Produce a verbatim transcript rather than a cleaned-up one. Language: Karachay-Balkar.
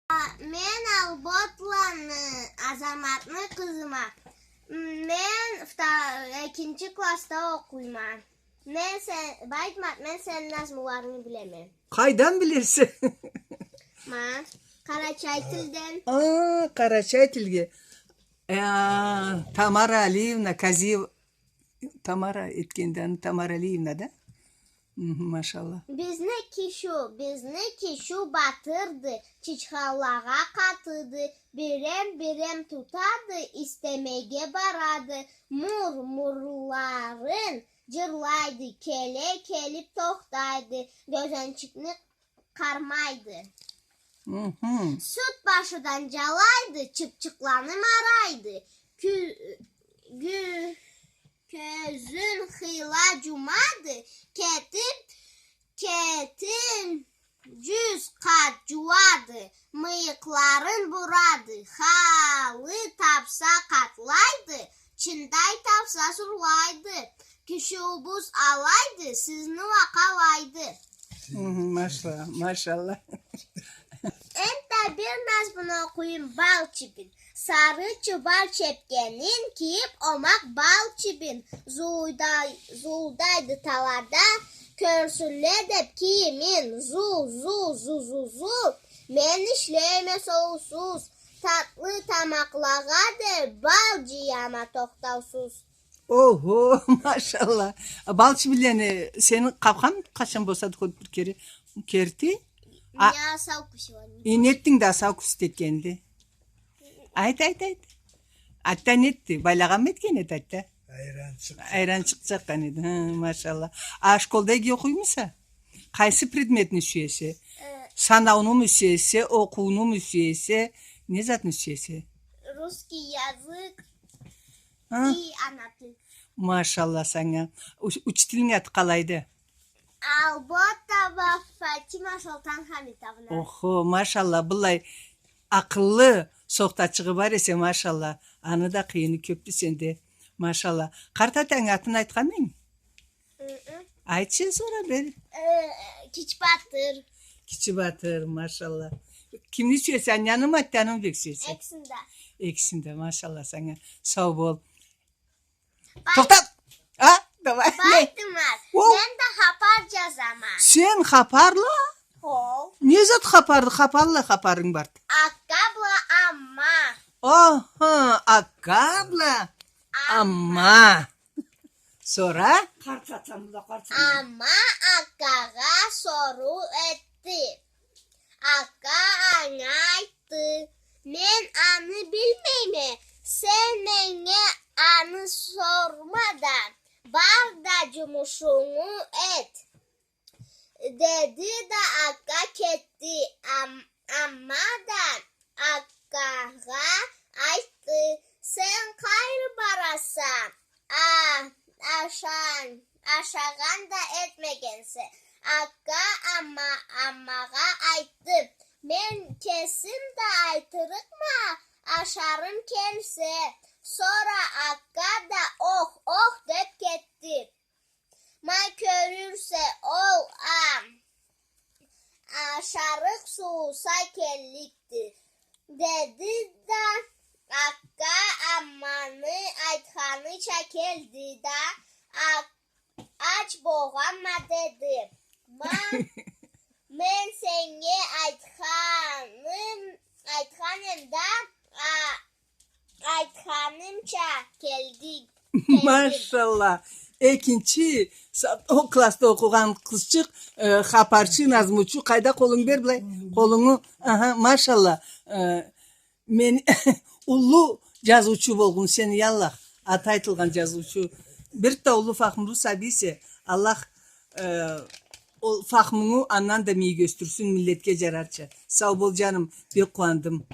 Мен Алботланы Азаматны къызыма. Мен вта-, экинчи классда окъуйма. Мен сен-, Байтмат, мен сени назмуларынгы билеме. Къайдан билесе? Ма, къарачай тилден. А, къарачай тилге. Э, Тамара Алиевна Казиева, Тамара этгенди аны, Тамара Алиевна да? Мгм, машалла. Бизни Кишиу, бизни Кишиу батырды, чычханлагъа къатыды, бирем-бирем тутады, истемеге барады, мур-мурларын джырлайды, келе келиб тохтайды, гёзенчикни къармайды. Мгм. Сют башыдан джалайды, чыпчыкъланы марайды. Кю-, гю-, кёзюн хыйла джумады, кетиб, кетин джюз къат джууады, мыйыкъларын бурады, халы табса къатлайды, чындай табса сурлайды. Кишиубуз алайды, сизни уа къалайды. Мгм, машалла, машалла. Энтда бир назмуну окъуюм, Бал чибин. Сары чубар чепкенин кийиб, омакъ бал чибин. Зуудай-, зуудайды талада, кёрсюнле деб кийимин. Зу, зу, зу, зу, зу. Мен ишлейме соусуз. Татлы тамакълагъа деб бал джыяма тохтаусуз. Охо, машалла. Бал чибинлени сени къабханмы къачан болса да, кёрюб бир кере, керти? А, не асау кюсю бар. Э, нетдинг да асау кюсю этгенди? Айт, айт, айт. Атта нетди? Байлагъанмы этген эди атта? Айран чыкъ-, айран чыкъ-, чыкъгъан эди. Хы, машалла. А школда иги окъуймуса? Къайсы предметни сюесе? Э. Санаунуму сюесе, окъуунуму сюесе, не затны сюесе? Русский язык. А? И ана тил. Машалла санга. Уч-, учителинг аты къалайды? Алботова Фатима Солтанхамитовна. Охо, машалла, быллай акъыллы сохтачыгъы бар эсе, машалла. Аны да къыйыны кёбдю сенде. Машалла. Къарт атангы атын айтханмы? Ы-ы. Айтчы, сора бери. Э, Кичи Батыр. Кичи Батыр, машалла. Кимни сюесе, аннянымы, аттянымы бек сюесе? Экисин да. Экисин да, машалла санга. Сау бол. Бай-, тохта! А? Давай. Байтмат, мен да хапар джазама. Сен хапарла? Хо. Не зат хапарды? Хапарла хапарынг барды. Акка бла Амма. Аха, Акка бла Амма. Амма. Сора? Къарт атам бла къарт анам. Амма Аккагъа соруу этди. Акка анга айтды: «Мен аны билмейме, сен меннге аны сорма да, бар да джумушунгу эт», — деди да Акка кетди. Ам-, Амма да Аккагъа айтды: «Сен къайры бараса, а, ашан-, ашагъан да этмегенсе?» Акка Амма-, Аммагъа айтды: «Мен кесим да айтырыкъма, ашарым келсе». Сора Акка да ох-ох деб кетди. Ма кёрюрсе, ол а ашарыкъ сууса келликди, — деди да Акка Амманы айтханыча келди да, а-, ач болгъанма, деди. Ма мен сеннге айтханым, айтхан эм да, а, айтханымча келди, келди. Машалла. Экинчи са-, о класста окъугъан къызчыкъ, э, хапарчы, назмучу. Къайда, къолунгу бер былай. Къолунгу. Аха, машалла. Э, мен уллу джазыучу болгъун сен, яллах. Аты айтылгъан джазыучу. Бир да уллу фахмулу сабийсе, Аллах, э, ол фахмунгу андан да мийик ёсдюрсюн, миллетге джарарча. Сау бол, джаным, бек къууандым.